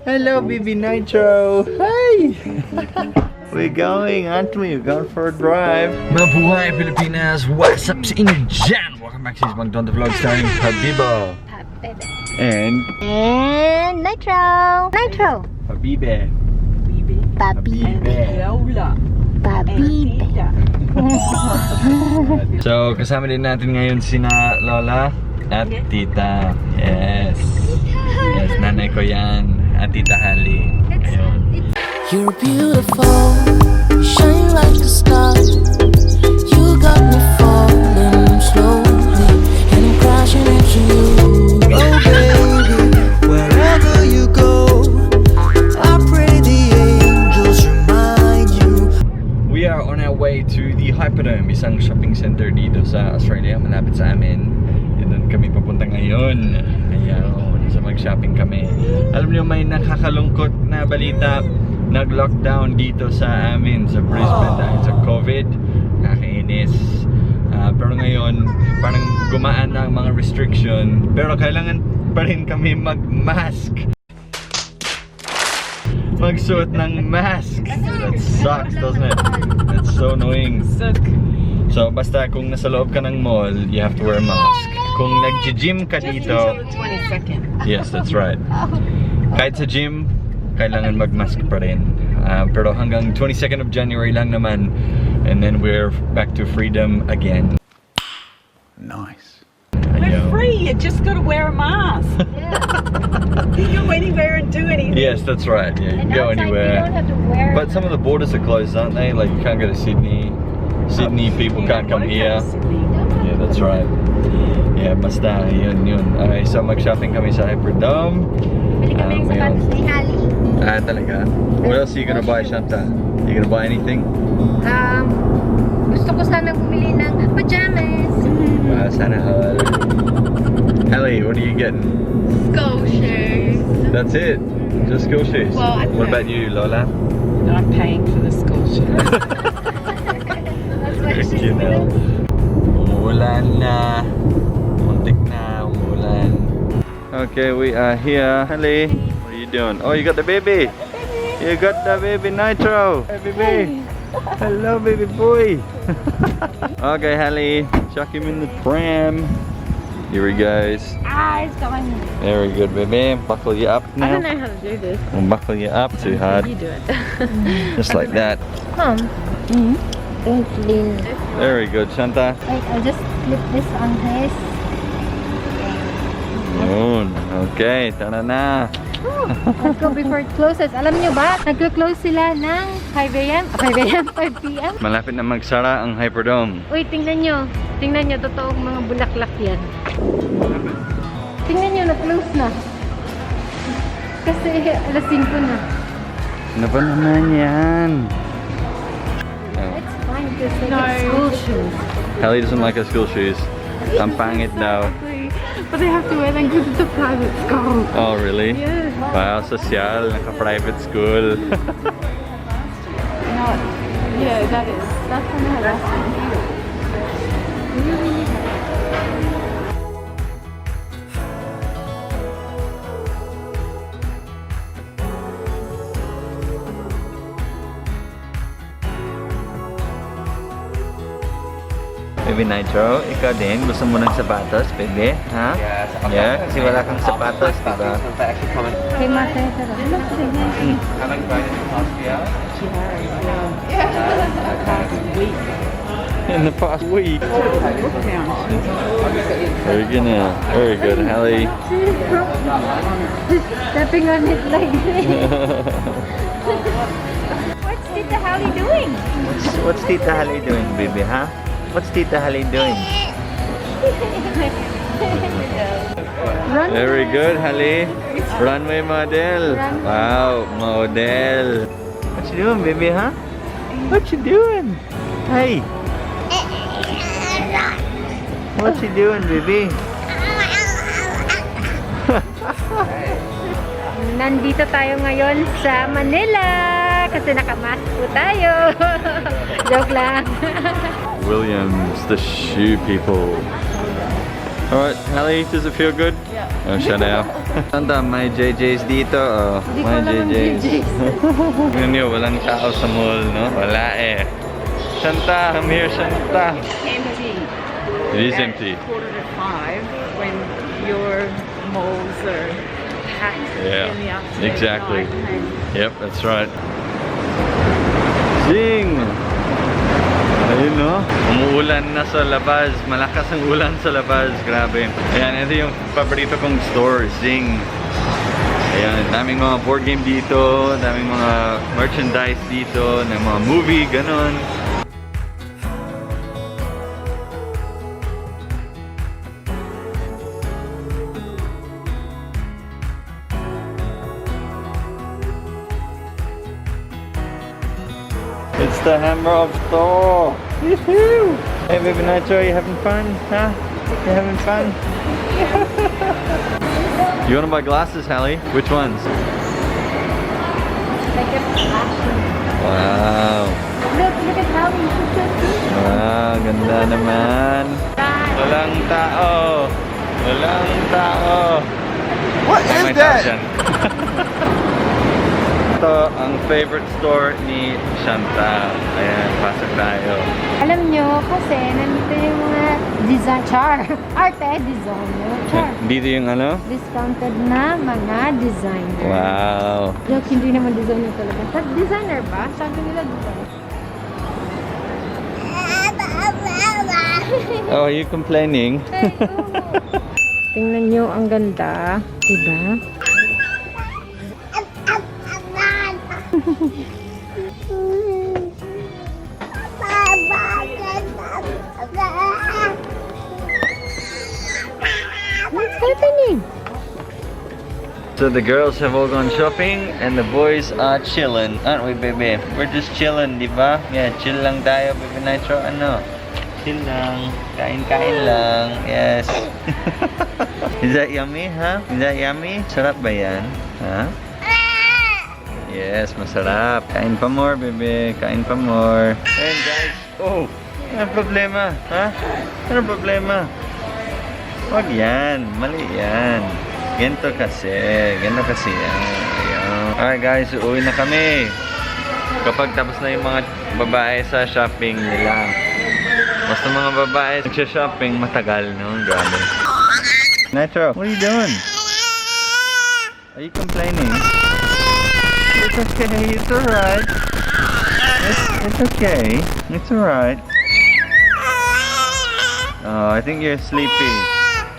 Hello, baby Nitro. Hi. We're going, aren't we? We're going for a drive. Mabuhay, Pilipinas! What's up sa inyo dyan? Welcome back to Mang Don the Vlog starring Pabibo and And Nitro! Nitro! Pabibe. Pabibe. Pabibe. So, kasama din natin ngayon sina Lola at Tita. Yes. Yes, nanay ko yan. At Tita Hali. Ayun. You're beautiful, you shine like a star. You got me falling slowly, and I'm crashing into you. Oh baby, wherever you go, I pray the angels remind you. We are on our way to the Hyperdome, isang shopping center dito sa Australia, malapit sa amin. Yun, doon kami papunta ngayon. Ayan, so mag-shopping kami. Alam niyo, may nakakalungkot na balita. Nag-lockdown dito sa amin, sa Brisbane dahil sa COVID. Nakakainis. Pero ngayon, parang gumaan na ang mga restriction. Pero kailangan pa rin kami mag-mask. Magsuot ng mask. That sucks, doesn't it? That's so annoying. So, basta kung nasa loob ka ng mall, you have to wear a mask. Kung nag-gym ka dito, 22nd. Yes, that's right. Kahit sa gym, kailangan mag-mask pa rin. Pero hanggang 22nd of January lang naman, and then we're back to freedom again. Nice. We're Ayaw. Free. You just got to wear a mask. You can go anywhere and do anything. Yes, that's right. Yeah, you can And go outside, anywhere. you don't have to wear. But some of the borders are closed, aren't they? Like, you can't go to Sydney. Sydney people You can't don't come wanna here. go to Sydney. Yeah, that's right. Yeah, basta yun yun. Okay, so mag-shopping kami sa Hyperdome. Bili kami ng Ngayon. Sapatos ni Hali. Ah, talaga? What else are you gonna buy, Shanta? You gonna buy anything? Gusto ko sana bumili ng pajamas. Wow, sana all. Ellie, what are you getting? School shoes. That's it? Just school shoes? Well, I don't What know. About you, Lola? I'm paying for the school shoes. That's why she's You know. Umuulan na. Muntik na, umuulan. Okay, we are here. Ellie, what are you doing? Oh, you got the baby. You got the baby Nitro. Hey, baby. Hello, baby boy. Okay, Hallie, chuck him in the pram. Here he goes. Ah, it's going. Very good, baby. Buckle you up now. I don't know how to do this. We'll buckle you up too hard. You do it. Just like that. Mom. Don't lean. Very good, Shanta. Wait, I'll just flip this on his. Yun. Okay, tara na. Let's go before it closes. Alam nyo ba, naglo-close sila ng 5 a.m.? 5 a.m., 5 p.m.? Malapit na magsara ang Hyperdome. Uy, tingnan nyo. Tingnan nyo, totoong mga bulaklak yan. Tingnan nyo, na-close na. Kasi alas 5 na. Ano ba naman yan? Oh. It's fine because they No. got school shoes. Hallie doesn't like her school shoes. Ang pangit daw. But they have to wear them because it's a private school. Oh, really? Yeah. Wow, sosyal. Naka-private school. Not. Yeah, that is. That's when they had last time. Baby Nitro, ikaw din. Gusto mo ng sapatos, baby? Ha? Yeah, kasi wala kang sapatos, di ba? Kay Mate, tara. How long have you been in the past few hours? In the past week. Very good now. Very good, Hallie. Stepping on it like this. What's Tita Holly doing? What's Tita Hallie doing, baby, huh? What's Tita Hallie doing? Run. Very good, Hallie. Runway model. Wow, model. What you doing, baby, huh? What you doing? Hey. What you doing, baby? Nandito tayo ngayon sa Manila kasi nakamask po tayo. Joke lang. Williams, the shoe people. Alright, Hallie? Does it feel good? Yeah. Oh, shut up. Anda, may JJ's dito. Oh, Hindi ko may alam ang JJ's. JJ's. Tingnan niyo, walang tao sa mall, no? Wala eh. Shanta, come here, Shanta. Empty. It is At empty. 4:45 when your malls are packed in the afternoon. Night. Yep, that's right. Zing! Ayun no? Umuulan na sa labas. Malakas ang ulan sa labas. Grabe. Ayan, ito yung paborito kong store, Zing. Ayan, daming mga board game dito, daming mga merchandise dito, ng mga movie, ganon. It's the Hammer of Thor. Woohoo! Hey, baby Nacho, you having fun? Huh? You having fun? You wanna buy glasses, Hallie? Which ones? Like a fashion. Wow. Look, look at Hallie. She's so cute. Wow, ganda naman. Walang tao. Walang tao. What May is tao that? dyan. Ito ang favorite store ni Chantal. Ayan, pasok tayo. Alam nyo, kasi nandito yung mga design, char. Arte designer. Char. Dito yung ano? Discounted na mga designer. Wow. Joke, hindi naman designer talaga. Designer ba? Sabi nila designer. Oh, are you complaining? Tingnan nyo, ang ganda. Diba? What's happening? So the girls have all gone shopping and the boys are chilling, aren't we, baby? We're just chilling, di ba? Yeah, chill lang tayo, baby Nitro. Ano? Chill lang. Kain-kain lang. Yes. Is that yummy, huh? Is that yummy? Sarap ba yan? Huh? Yes, masarap. Kain pa more, baby. Kain pa more. Ayan, guys. Oh, anong problema? Ha? Anong problema? Wag yan. Mali yan. Ganito kasi. Ganito kasi yan. Ayan. Alright guys, uuwi na kami. Kapag tapos na yung mga babae sa shopping nila. Basta mga babae nagsha-shopping, matagal, no? Grabe. Nitro, what are you doing? Are you complaining? It's okay, it's alright. It's okay. It's alright. Oh, I think you're sleepy.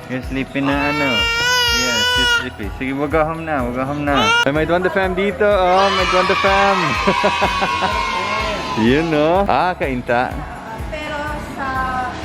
You're sleepy na ano. Yes, you're sleepy. Sige, we'll go home na. We'll go home na. Ay, may Duwanda fam dito. Oh, may Duwanda fam. Yun, no? Ah, kainta. Pero sa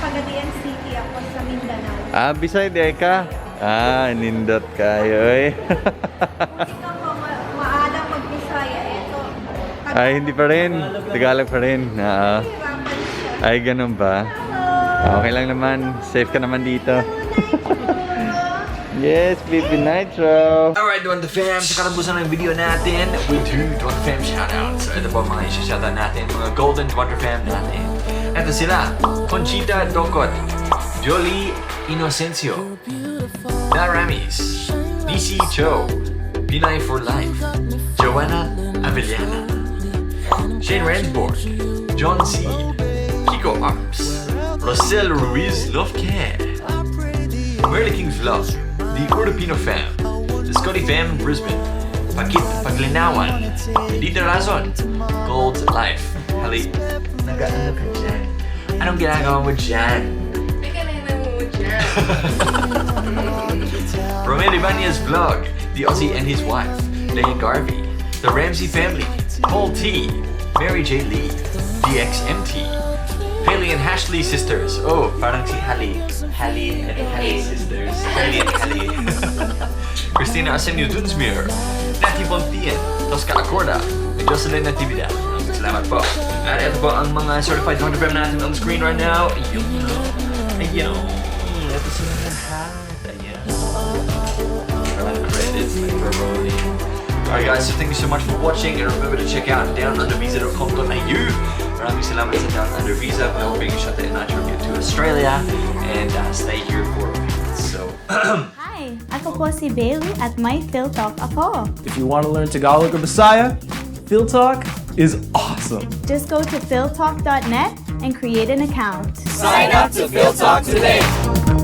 Pagadian City ako sa Mindanao. Ah, Bisay ka? Ah, nindot kayo eh. Ikaw pa maalam mag-Bisaya. Ito. Ay, hindi pa rin. Tagalog pa rin. Oo. Hirapan siya. Ay, ganun ba? Okay lang naman. Safe ka naman dito. Yes, baby Nitro! Alright, Duwanda Fam, sa katapusan ng video natin with two Duwanda Fam shoutouts. So, ito po mga isa-shoutout natin, mga Golden Duwanda Fam natin. Ito sila, Conchita Dokot, Jolie Inocencio, Naramis, DC Cho, Pinay for Life, Joanna Avellana, Shane Ransborg, John Seed, Kiko Arps, Rosel Ruiz Lofke, Merle King's Vlog, The Urupino Fam, The Scotty Fam in Brisbane, Pakit Paglinawan, Dita Razon, Gold Life. Hali, nag-ano ka dyan? Anong ginagawa mo dyan? Romel Ibanez Vlog, The Aussie and His Wife, Leah Garvey, The Ramsey Family, Paul T, Mary J. Lee, DXMT, Haley and Ashley Sisters. Oh, parang si Hallie. Hallie and Hallie Sisters. Hallie and Hallie. Christina Arsenio Dunsmuir, Natty Bontien, Tosca Acorda, and Jocelyn Natividad. Salamat po. At ito po ang mga certified Dr. Fam natin on screen right now. Ayun. Ayun. Ito sila lahat. Ayan. Walang credits, like we're rolling. Alright guys, so thank you so much for watching and remember to check out downundervisa.com.au. Maraming salamat sa Down Under Visa for helping Shanta and Nitro get to Australia and stay here for a bit. So Hi! Ako po si Bailey at may PhilTalk ako. If you want to learn Tagalog or Bisaya, PhilTalk is awesome. Just go to philtalk.net and create an account. Sign up to PhilTalk today!